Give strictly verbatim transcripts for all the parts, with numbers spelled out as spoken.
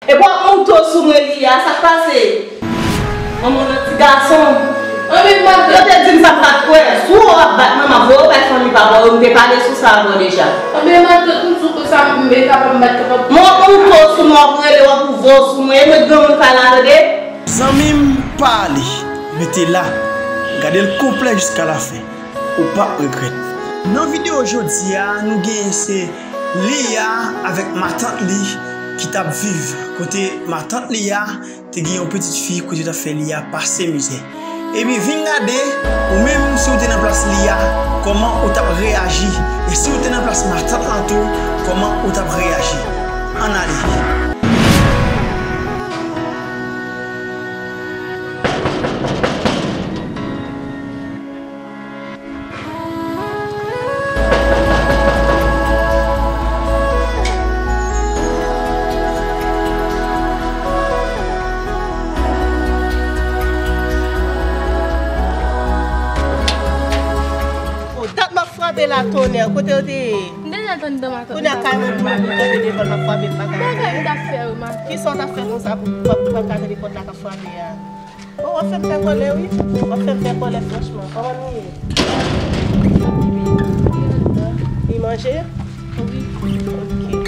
Epi w ap monte w sou mwen, Lia, sa k pase? Manman nan ti gason. Anben, matant. Yo te di m sa m pa t kwè. Si w ap bat manman, voye w bay fanmi papa w yo, m te pale sou sa avè w deja. Anben, matant, m sou kou sa, m, m kapab, m pa t kapab. Mwen ap monte w sou mwen, w ap rele, w ap ouvè w sou mwen, e mwen granmoun kay la, tande? Zanmi m, pa ale. Rete la. Gade l konplè jiska lafen. Ou p ap regrèt. Nan videyo jodi a, nou genyen se Lia avèk matant li ki t ap viv, kote matant Lia te gen yon pitit fi kote yo t ap fè Lia pase mizè. Ebyen, vin gade, ou menm, si w te nan plas Lia, kòman ou t ap reyaji? E si w te nan plas matant lan tou, kòman ou t ap reyaji? Ann ale. O, dat m ap frape la, tonnè, kote w te ye? M deja t anndan, matant. Kounye a kay mwen boule, m tonbe devan l, m ap frape, m pa ka antre. Bagay m t ap fè, wi, matant. Kisa w t ap fè konsa pou, pou, pou w pa ka tande pòt la k ap frape a? O, w ap fè m fè kòlè, wi. W ap fè m fè kòlè, franchman. Kòman nou ye? Li manje? Wi. Ok.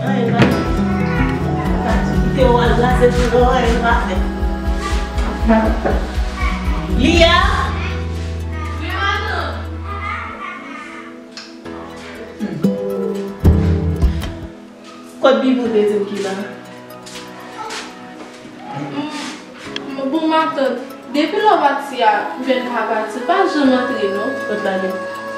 Anyen pa fèt. Kite w al brase pou w, anyen pa fèt. Lia! Wi, matant. Kot Bibi w te di m ki la? M, m, bon, matant, depi lè w pati a, oubyen l pa pati, l pa janm antre, non. Kot l ale?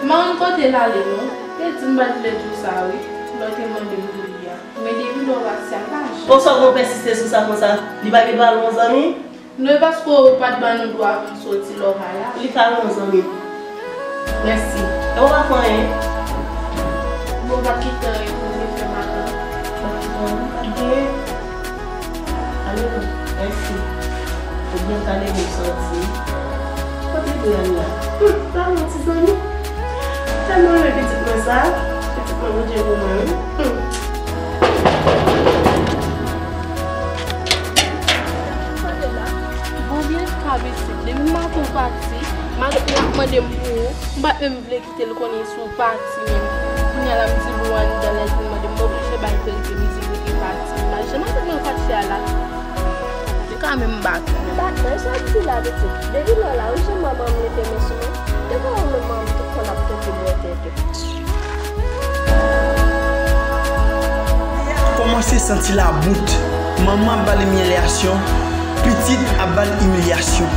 M pa konn kote l ale, non. Te di m pa t vle di w sa, wi, lè w te mande m pou li a. Men depi lè w pati a, l pa janm. Konsa w pèsiste sou sa konsa? Li pa gen dwa al yon zanmi? Non, e paske w pa t ban nou dwa pou n soti lè w pa la. Li ka yon zanmi. Mèsi. E w pa fè anyen? Bon, pa t gen anyen pou m te fè matant. Pa t gen anyen, pa t gen anyen. Ale non, mèsi. Ou byen kale m soti. Kote Brianna? Hum, sa yon ti zanmi. Tèlman renmen pitit mwen sa. Pitit mwen, Bondye pou mwen, wi. Hum. Bon, byen kabesib. Depi maten w pati, matant mwen ap mande m pou ou. M pa t menm vle kite l konnen si w pati menm. Kounye a la m di l ou anndan, lè l vin mande m, m oblije bay verite, m di l ou te pati. Malgre matant mwen fache a la. Li ka menm bat ou. Bat mwen, sa w di la, pitit? Depi lè w la, ou janm wè manman m mete men sou mwen? Depi lè w menm manman m tout tan ap tonbe bò tèt ou. Kòmanse santi labout. Manman ap ba l imilyasyon, pitit ap ba l imilyasyon.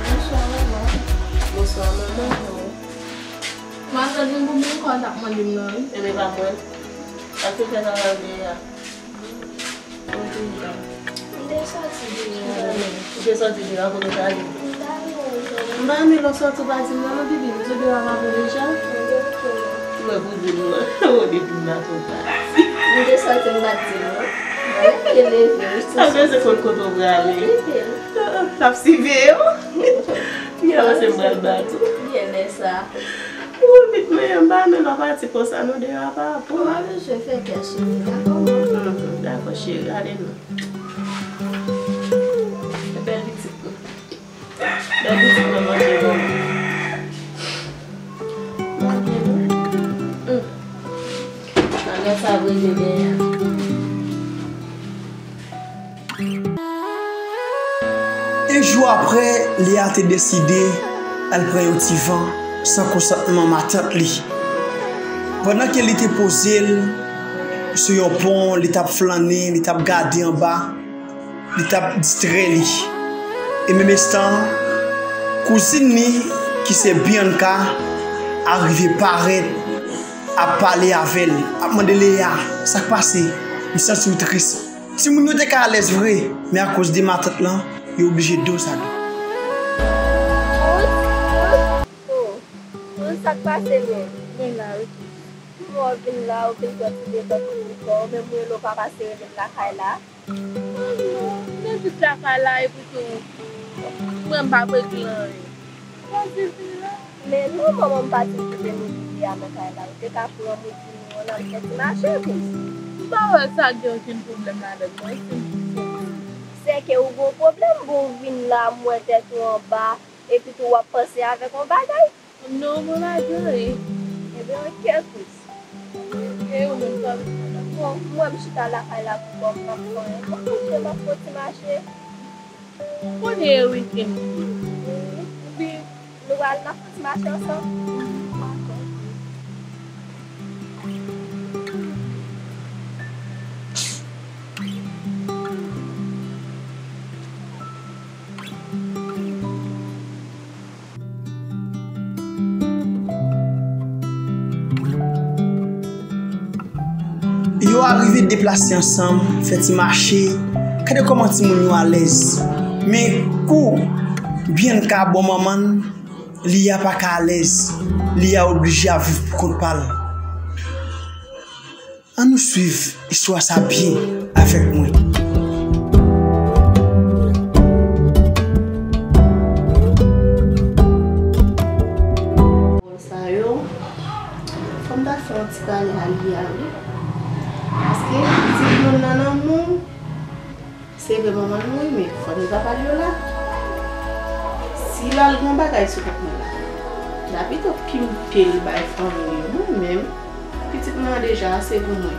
Bonswa, manman. Bonswa, manman. Matant, gen bonbon kò w t ap mande m nan, wi. Ebyen, pa pran. Sa k te fè travay ou dèyè a? Ou te la. M te sòti deja. Ou te sòti deja, kote w t ale? M t ale nan zòn. M pa renmen lè w sòti w pa di m non, non, Bibi, m di w deja pa bon deja. Mwen pou di m non, ou depi m la tou pati. M te sòti m pa t di m non. Mwen te leve, m te sòti. Sa vle se konn kote w prale. Mwen te leve. L ap siveye w. Byen avanse m pral bat ou. Byen lè sa. Ou vit mwen, m pa renmen lè w pati konsa non, deyò a pa bon. Ou pa bezwen fè kè, cheri, dakò, non? Mhm, dakò, cheri, ale non. Bèl pitit mwen. Bèl pitit mwen, manje bon. Manje non. Hum. Malgre sa, vre gen dèyè. De jou apre, Lia te deside al pran yon ti van san konsantman matant li. Pandan ke li te poze l sou yon pon, li t ap flannen, li t ap gade anba, li t ap distrè li. E menm estan an, kouzin li, ki se Bianca, arive parèt, ap pale avè l, ap mande Lia, sa k pase? M santi w tris. Timoun yo te ka alèz vre, men akoz de matant lan, yo oblije do sa do. Oh, oh, sa Sa k pase menm? Mwen la, wi. Kouman w vin la, ou vin pran ti detant pou kò w, menm mwen, ou pa pase rele m lakay la? Oh non, m te jis lakay la, epi tou, mwen m pa regle anyen. Pase vin la. Men non, manman m pa t vin kite nou li a nan kay la. Ou te ka pran moudi nou an, n al fè ti mache plis. M pa wè sa gen okenn pwoblèm ladan l non, si m sensè. Sèke ou gen yon pwoblèm, bon, ou vin la, m wè tèt ou anba, epi tou w ap panse avèk yon bagay. Non, mwen pa gen anyen. Ebyen, oke, Kris. E ou menm, sa w ap fè la? Bon, mwen, m chita lakay la pou kò m, m ap fè anyen. M ap mache, m ap fè ti mache. Kounye a e wikenn wi. Wi, nou pral nan fè ti mache ansanm. Dakò. Yo arive deplase ansanm, fè ti mache. Gade kòman timoun yo alèz. Men kou Bianca bò manman l, Lia pa ka alèz. Lia oblije ap viv pou kont pa l. Ann nou swiv istwa sa byen avèk mwen. Sa yo, fò m ta fè yon ti pale a Lia wi. Paske pitit moun nan nan moun, se vre manman l mouri, men fò n pa pale yo la. Si l al gen yon bagay sou kont mwen la, la pito kite l bay fanmi yo. Mwen menm, pitit mwen an deja ase pou mwen.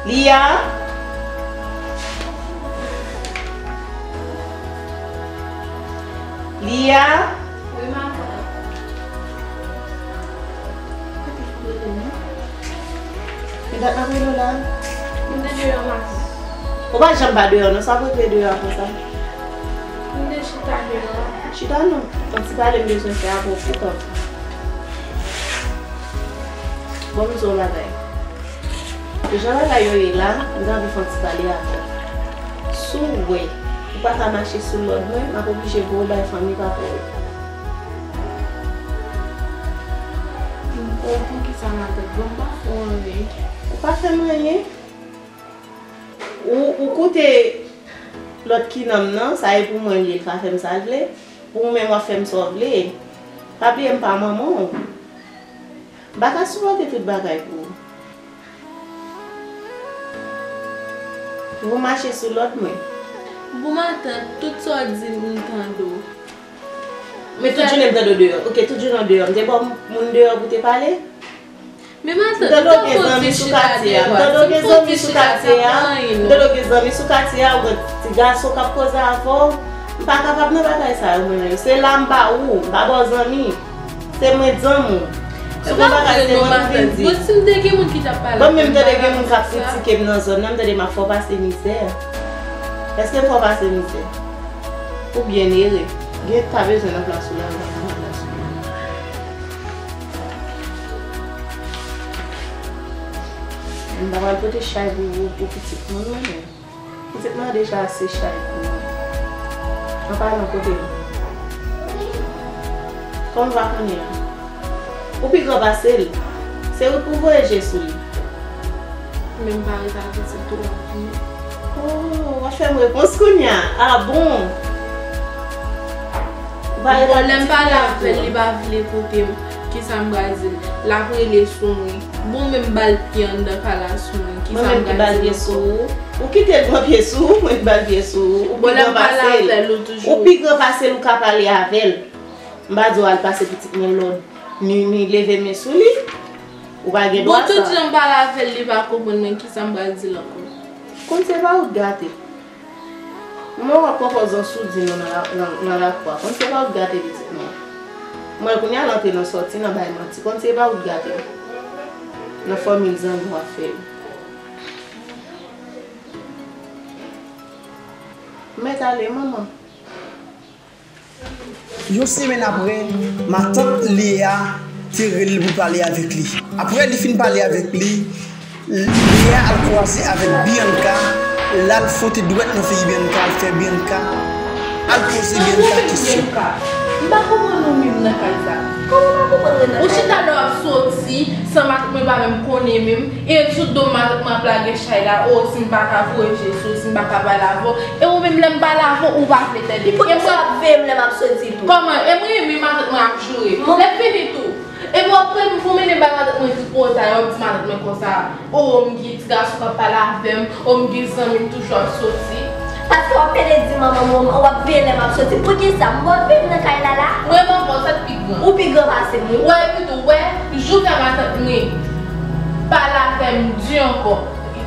Lia. Lia. Wi, matant. Kote pou rele non? Men dat m ap rele w la. M te deyò maten. Ou pa janm pa deyò non, sa w ap regle deyò a konsa? M te chita deyò a. Chita non. Yon ti pale m bezwen fè avè w pou kont ou. Bon, m di w yon bagay. Jan bagay yo ye la, m ta anvi fè yon ti pale avè w. Si w wè ou pa ka mache sou lòd mwen, m ap oblije voye w bay fanmi papa w. Bon, poukisa matant? Bon, m pa fè w anyen. Ou pa fè m anyen? Ou, ou koute lòt kinanm nan, sa e pou mwen li ye, l ka fè m sa l vle. Pou ou menm w ap fè m sa w vle. Pa bliye m pa manman w. M pa ka sipòte tout bagay pou ou. Pou w mache sou lòd mwen. Bon matant, tout sa w di m, m tande w. Men tout jounen m tande w deyò. Oke, tout jounen w deyò. M te ba w moun deyò pou te pale? Men matant, m tande w gen zanmi sou katye a. M tande w gen zanmi sou katye a. M tande w gen zanmi sou katye a, ou gen ti gason k ap koze avè w. M pa kapab nan bagay sa yo mwen menm. Se la m ba ou, m pa ba w zanmi. Se mwen zanmi w. Si w gen bagay, se mwen pou vin di. Bon, si m te gen moun ki t ap pale avè m, m pa t ap di sa. Bon, men m tande gen moun k ap kritike m nan zòn nan, m tande m ap fè w pase mizè. Èske m fè w pase mizè? Ou byen ere. Gen ta bezwen nan plas ou la, ou pa ka nan plas ou. M pa pral pote chay pou, pou pitit mwen non, men. Pitit mwen an deja ase chay pou mwen. An palan kote m? Kòman w va kounye a? Ou pi gran pase l. Se ou pou voye je sou li. Men m pa ret ak pitit ou anpil. Oh, w ap fè m repons kounye a? Ah bon? Ou pa ret ak pitit ou anpil? Bon, lè m pale avè l, li pa vle koute m. Kisa m pral di l? L ap rele sou mwen. Bon, men m ba l pye anndan kalas mwen. Kisa m pral di l ankò? Mwen menm ki ba l pye sou ou? Ou kite l pran pye sou ou, mwen ki ba l pye sou ou. Ou pi gran pase l. Bon, lè m pale avè l, ou toujou. Ou pi gran pase l, ou ka pale avè l. M pa di w al pase pitit mwen lòd. Ni, ni leve men sou li. Ou pa gen dwa sa. Bon, tout jan m pale avè l, li pa konprann mwen, kisa m pral di l ankò? Konn se pa ou t gate. Mwen wè poko zan soudi nou nan la, nan, nan lakou a. Konn se pa ou t gate pitit mwen. Mwen kounye a l antre nan sòti, nan bay manti. Konn se pa ou t gate. Nan fòmil zanmi w ap fè yo. M mèt ale, manman. Yon semèn apre, matant Lia te rele l pou pale avèk li. Apre li fin pale avèk li, Lia al kwaze avèk Bianca, l al fwote dwèt nan figi Bianca, l fè Bianca Al poze Bianca kesyon. M pa konprann ou menm nan kay sa. Kòman w pa konprann mwen nan kay sa? Ou chita lè w ap soti, san matant mwen pa menm konnen menm, e sou do matant mwen ap lage chay la, o, si m pa ka voye je sou, si m pa ka pale avè w. E ou menm lè m pale avè w, ou pa vle tande m. Poukisa w ap veye m lè m ap soti tou? Kòman? E mwen menm matant mwen ap joure. Lè fini tou. Epi w ap pran pou mennen bay matant mwen tripotay, w ap di matant mwen konsa, o, m gen ti gason k ap pale avè m, o, m gen zanmi m toujou ap soti. Paske w ap pede di manman m, w ap veye lè m ap soti. Poukisa? M w ap veye m nan kay la la? Mwen menm ankò, sa k pi gran. Ou pi gran pase m, wi. Wè, epi tou, wè, jou fè matant mwen pale avè m di ankò.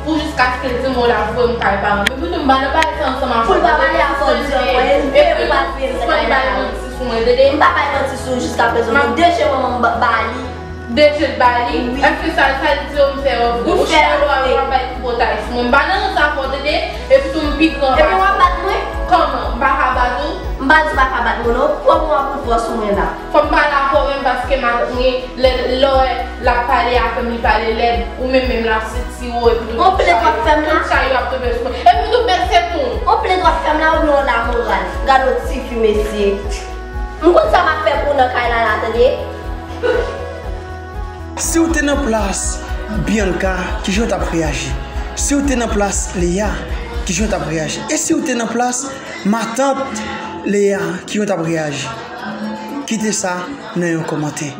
Pou jiskaske l di m, o, l ap voye m kay paran m. Epi tou, m pa nan bagay sa ansanm avè w. Pou l pa pale avè w di ankò, e l veye pou pa veye m nan kay la. Sispann bay manti sou mwen, tande? M pa bay manti sou ou jiskaprezan, non. De je manman m ba li. De je l ba li? Wi. Èske sa, sa l di yo m fè yo vre? Ou chita lè w ap bay tripotay sou mwen. M pa nan rans avè w, tande? Epi tou, m pi gran pase w. Epi w ap bat mwen? Kòman? M pa ka bat ou? M pa di w pa ka bat mwen, non. Pran mwen pou fò sou mwen la. Fò m pale avè w menm paske matant mwen, lè, lè w wè l ap pale avè m, li pale lèd, ou menm menm l ap sitire w, epi tou tout chay yo ap tonbe sou mwen. Epi tou bese ton. On plent w ap fè m la oubyen on lamoral? Gade yon tifi, mesye. M konn sa m ap fè pou w nan kay la la, tande? Si w te nan plas Bianca, kijan w t ap reyaji? Si w te nan plas Léa, kijan w t ap reyaji? E si w te nan plas matant Léa, kijan w t ap reyaji? Kite sa nan yon kòmantè.